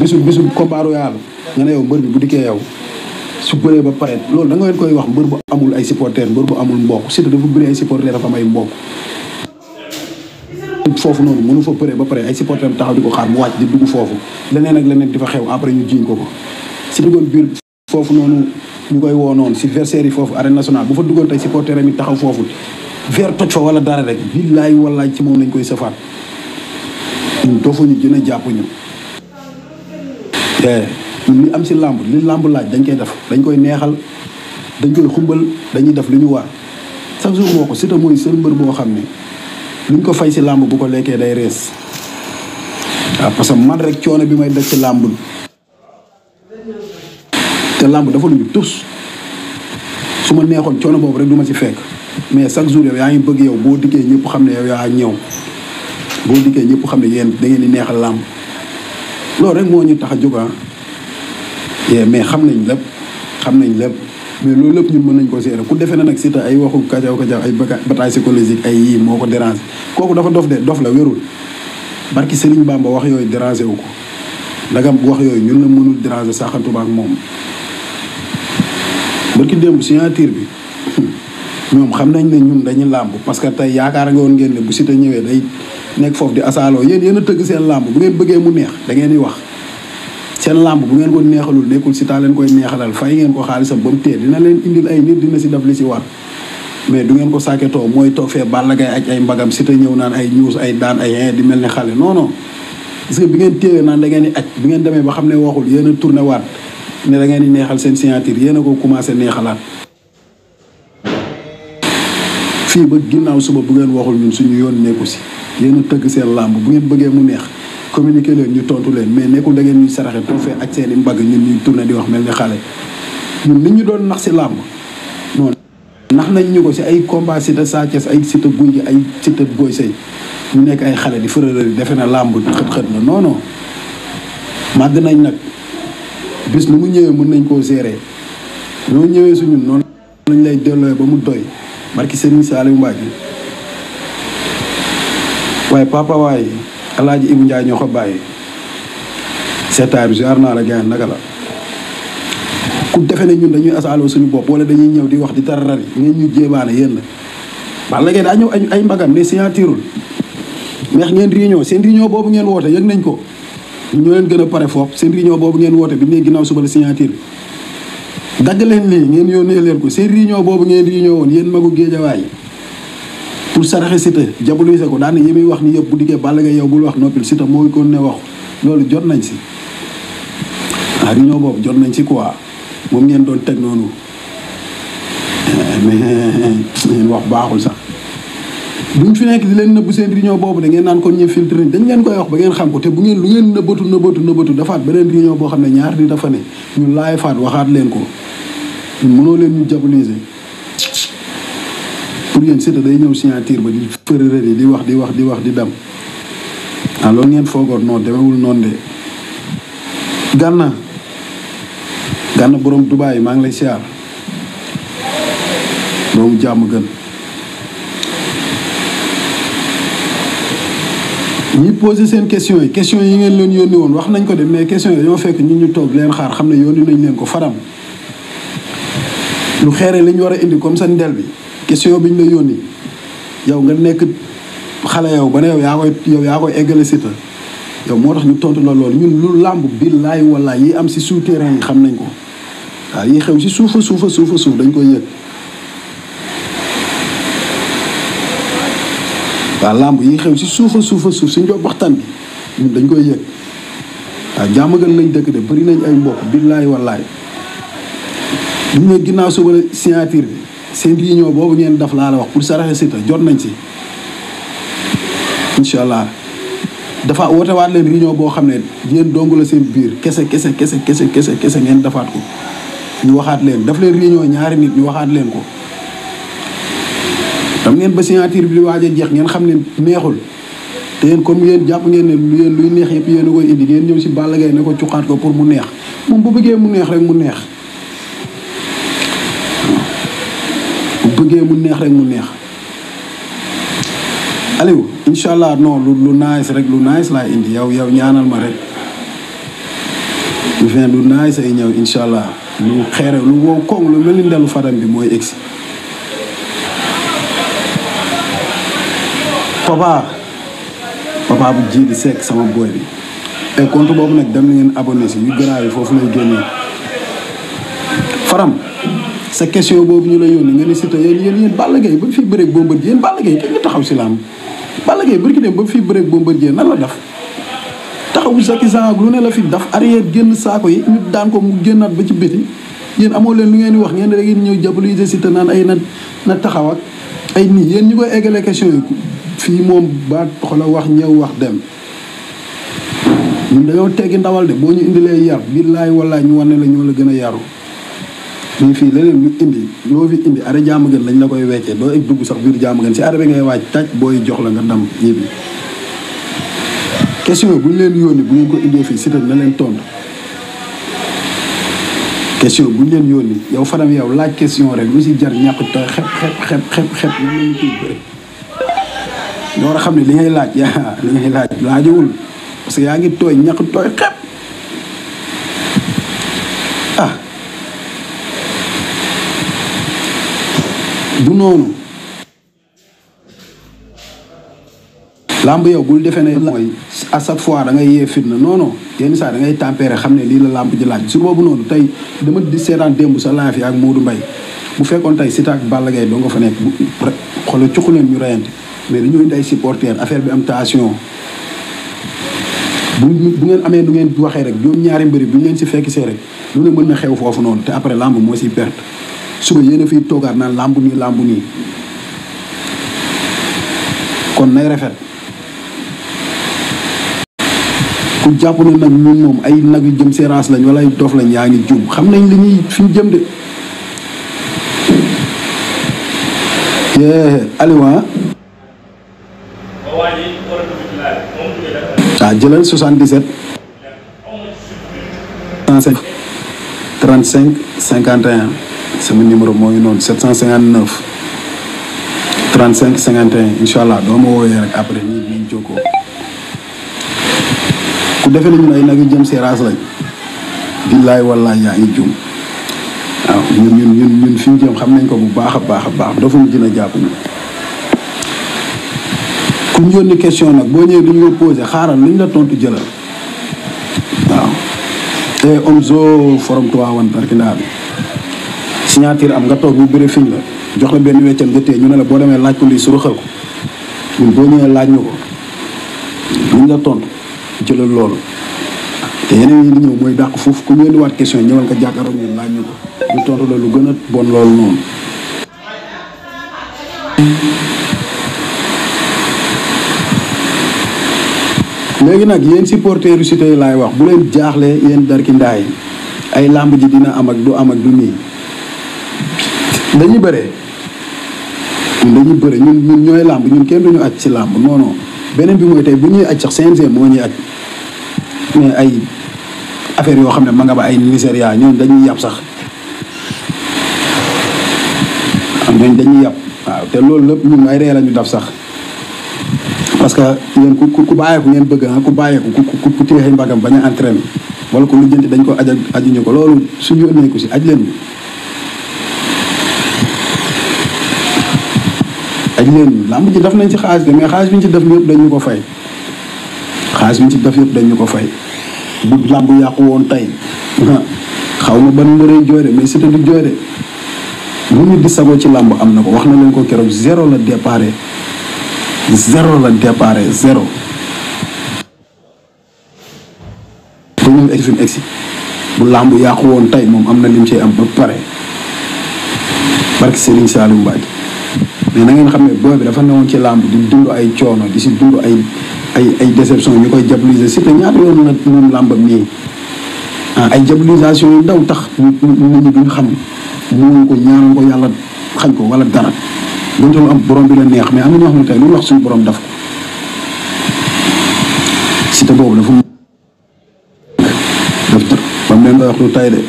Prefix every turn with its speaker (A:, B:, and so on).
A: bisu combat royal nga ne yow mbër bi bu dikkee yow su bëree ba pare loolu da nga leen koy wax mbër bu amul ay supporters mbër bu amul mbokk Siteu dafa bëri ay supporters dafa am ay mbokk. foofu noonu mënu fa bëree ba pare ay supporters taxaw di ko xaar mu wàcc di dugg foofu leneen ak leneen di fa xew après ñu jiiñ ko si duggoon biir foofu noonu ñu koy woo noonu si versaire yi foofu arène nationale bu fa duggoon tey supporters yi taxaw foofu ver toj fa wala dara rek billaay wallaay ci moom lañ koy sëfaat ñun doofuñu gën a jàpp ñu. li am si làmb li làmb laaj dañ koy def dañ koy neexal dañ koy xumbal dañuy def li ñu war chaque jour moo ko Siteu mooy seul mbër boo xam ne luñ ko fay si làmb bu ko lekkee day rees waaw parce que man rek coono bi may def ci làmb te làmb dafa luñu tus su ma neexoon coono boobu rek du ma si fekk mais chaque jour yow yaa ngi bëgg yow boo dikkee ñëpp xam ne yow yaa ñëw boo dikkee ñëpp xam ne yéen da ngeen di neexal làmb loolu rek moo ñu tax a jóg mais xam nañ lépp mais loolu lépp ñun mën nañ ko seere ku defee na nag Siteu ay waxu kacaw ay bataille psychologique ay yii moo ko dérange kooku dafa dof la wérul barki Serigne Bamba wax yooyu dérangé wu ko ndagam wax yooyu ñun la mënul déranger saxantuma ak moom barki démb signature bi ñoom xam nañ ne ñun dañuy làmb parce que tey yaakaar nga woon ngeen ne bu Siteu ñëwee day nekk foofu di asaaloo yéen a tëgg seen làmb bu ngeen bëggee mu neex da ngeen di wax seen làmb bu ngeen ko neexalul nekkul Siteu leen koy neexalal fay ngeen ko xaalisam ba mu tee dina leen indil ay nit dina si def li si war mais du ngeen ko sàkketoo mooy toog fee Balla Gaye ak ay mbagam Siteu ñëw naan ay ñuus ay daan ay di mel ni xale non non parce que bi ngeen téewee naan da ngeen di aj bi ngeen demee ba xam ne waxul yéen a tourné waat ne da ngeen di neexal seen signature yéen a ko commencé neexalaat fii ba ginnaaw suba bu ngeen waxul ñun suñu yoon nekku si yéen a tëgg seen làmb bu ngeen bëggee mu neex communiquer leen ñu tontu leen mais nekkul da ngeen ñuy saraxe toog fee ak seen i mbagg ñun ñuy tourné di wax mel ni xale ñun nit ñu doon nax si làmb non nax nañ ñu ko si ay combat Siteu Sa Thiès ay Siteu Gouye Gui ay Siteu Boy Seye ñu nekk ay xale di fërërëri defe na làmb xët-xët la non non màgg nañ nag bis nu mu ñëwee mën nañ koo gérer ñoo ñëwee su ñun noonu lañ lay delloo ba mu doy barki Serigne Saliou Mbacké waaye papa waaye Alaaji Ibu Njaay ñoo ko bàyyi seetaay bi ziar naa la gars naka la ku defe ne ñun dañuy asaaloo suñu bopp wala dañuy ñëw di wax di tararari ngeen ñu jéebaane yéen la Balla Gaye daa ñëw ay mbagam ne signaturul neex ngeen réunion seen réunion boobu ngeen woote yëg nañ ko ñoo leen gën a pare foofu seen réunion boobu ngeen woote bi ne ginnaaw suba la signature bi dagg leen lii ngeen yónnee leen ko seen réunion boobu ngeen réunion woon yéen magu géejawaay pour saraxe Siteu diaboliser ko daane yi muy wax ni yëpp bu diggee Balla Gaye yow bul wax noppil Siteu mooy kon ne wax loolu jot nañ si réunion boobu jot nañ si quoi moom ngeen doon teg noonu mais ngeen wax baaxul sax buñ fi nekk di leen nëbb seen réunion boobu da ngeen naan kon ñu filtre dañ leen koy wax ba ngeen xam ko te bu ngeen lu ngeen nëbbatu dafaat beneen réunion boo xam ne ñaar di dafa ne ñu laay faat waxaat leen ko ñun mënoo leen ñu diaboliser pour yéen Siteu day ñëw signature ba di fërërër yi di wax di dem loolu ngeen foogoon noonu demewul noonu de gànna borom Dubaay maa ngi lay siyaar doomu jàmm gën ñi posé seen question yi ngeen leen yónni woon wax nañ ko de mais question yi dañoo fekk ñun ñu toog leen xaar xam ne yónni nañ leen ko Fadam lu xeere li ñu war a indi comme sa ndel bi question bi ñu la yónni yow nga nekk xale yow ba ne yow yaa koy eggale Siteu yow moo tax ñu tontu la loolu ñun lu làmb billaay wallaay yi am si souterrain yi xam nañ ko waaw yi xew si suufa suuf dañ koy yëg waaw làmb yi xew si suufa suuf si njob waxtaan bi ñun dañ koy yëg waaw jàmm gën lañ dëkk de bëri nañ ay mbokk billaay wallaay ñu ne ginnaaw suba la signature bi seen réunion boobu ngeen def laa la wax pour saraxe Siteu jot nañ si incha allah dafa woote waat leen réunion boo xam ne yéen dong la seen biir kese ngeen defaat ko ñu waxaat leen daf leen réunion ñaari nit ñu waxaat leen ko dam ngeen ba signature bi di waaj a jeex ngeen xam ne neexul te yéen comme yéen jàpp ngeen ne yéen luy neex yëpp yéen a koy indi ngeen ñëw si Balla Gaye ne ko cuqaat ko pour mu neex moom bu bëggee mu neex rek mu neex Aliou incha allah non lu nice rek lu nice laay indi yow ñaanal ma rek lu fin lu naay say ñëw incha allah lu xeere lu wow koŋ lu mel ni ndelu Fadam bi mooy egsi papa bu ji di sekk sama boy bi te compte boobu nag dem na ngeen abonné si yu garaaw yi foofu lay génnee Fadam sa question boobu ñu la yónni nga ne si te yéen Balla Gaye ba fii bëreeg Bombardier yéen Balla Gaye kañ nga taxaw si làmb Balla Gaye bërki dem ba fii bëreeg Bombardier nan la def taxawul sa kisan ak lu ne la fi daf arrière génn saako yi ñu daan ko mu génnaat ba ci biti yéen amoo leen lu ngeen di wax ngeen da ngeen ñëw jàppale si te naan ay na taxaw ak ay nii yéen ñu koy eggale question yi fii moom ba xola wax ñëw wax dem ñun dañoo teggi ndawal de boo ñu indilee yar billaay wallaay ñu wane la ñoo la gën a yaru mais fii leneen lu indi loo fi indi are jàmm gën lañ la koy weccee doo egg dugg sax biir jàmm gën si are bi ngay waaj taj booy jox la nga dam ñibbi question bu ñu leen yónni bu ngeen ko indee fii si na leen tontu question bu ñu leen yónni yow Fadam yow laaj question rek lu si jar ñàkk te xep na leen koy bëri nga war a xam ne li ngay laaj li ngay laajowul parce que yaa ngi tooy ñàkk tooy xep du noonu làmb yow bul defee ne mooy à chaque fois da ngay yee fitna non non yenn saa da ngay tempéré xam ne lii la làmb ji laaj su boobu noonu tey dama di seetaan démb sa laaf yi ak Modou Mbaye bu fekkoon tey Siteu ak Balla Gaye doo nga fa nekk xoolal cuqu leen ñu reyante mais dañu indi ay supporters affaire bi am tension bu ngeen amee du ngeen waxee rek ñoom ñaari mbëri bu ñu leen si fekk see rek lu ne mën na xew foofu noonu te après làmb moo si perte suba yéen a fiy toogaat naan làmb nii kon nay rafet ku jàpp ne nag ñun moom ay nag yu jëm séerans lañ wala ay dof lañ yaa ngi jum xam nañ li ñuy fi ñu jëm de Aliou jëlal 77 105 35 51 sama numéro moo ngi noonu 759 35 51 incha allah doo ma wooyee rek après ñu jokkoo ku defee ne ñun ay nag yu jëm séerans lañ billaay wallaay yaa ngi jum waaw ñun fi ñu jëm xam nañ ko bu baax a baax dafa mu gën a jàpp na ku ñu yónni question nag boo ñëwee duñu ko posé xaaral lu ñu la tontu jëlal waaw te Omzo forom toi wan tarkindaa bi signature am nga toog bu bëri fiñ la jox la benn weccam nga téye ñu ne la boo demee laaj ko lii suru xel ko ñun boo ñëwee laaj ñu ko lu ñu la tontu jëlal loolu te yeneen yi di ñëw mooy dàq foofu ku ñu yónni waat question ñëwal nga jàkkaaroo ñun laaj ñu ko ñu tontu la lu gën a bon loolu noonu léegi nag yéen supporters yu Siteu laay wax bu leen jaaxlee yéen darkindaa yi ay làmb ji dina am ak du am ak du nii dañuy bëree ñun ñooy làmb ñun kenn duñu aj ci làmb non non beneen bi mooy tey bu ñuy aj sax CNG moo ñuy aj mais ay affaire yoo xam ne ma nga ba ay Nigeria ñoom dañuy yàpp sax ñooñu dañuy yàpp waaw te loolu lépp ñun ay ree la ñu daf sax parce que yéen ku bàyyeeku ngeen bëgg ku bàyyeeku ku téye mbagam bañ a entraîné wala ku lu jënti dañ ko ajuñu ko loolu suñu ënnee ko si aj leen làmb ji def nañ ci xaalis de mais xaalis bi ñu ci def yëpp dañu ko fay xaalis bi ñu ci def yëpp dañu ko fay bu làmb yàqu woon tey xaw ma ban mbërëy jooy de mais Siteu du jooy de lu ñu di sagoo ci làmb am na ko wax na leen ko keroog zéro la déparé zéro ba ñu egsi fi mu egsi bu làmb yàqu woon tey moom am na lim ci am ba pare barke Serigne Saliou Mbacke mais na ngeen xam ne booy bi dafa newoon ci làmb di dund ay coono di si dund ay déception ñu koy diaboliser Siteu ñaata yoon na moom làmbam nii ay diabolisation yu ndaw tax nit ñi duñ xam mënuñ ko ñaanoon ko yàlla xañ ko wala dara donte lu am borom bi la neex mais am na ñoo xam ne tey lu wax suñu borom daf ko Siteu boobu dafa daf ba mu leen koy wax lu tay de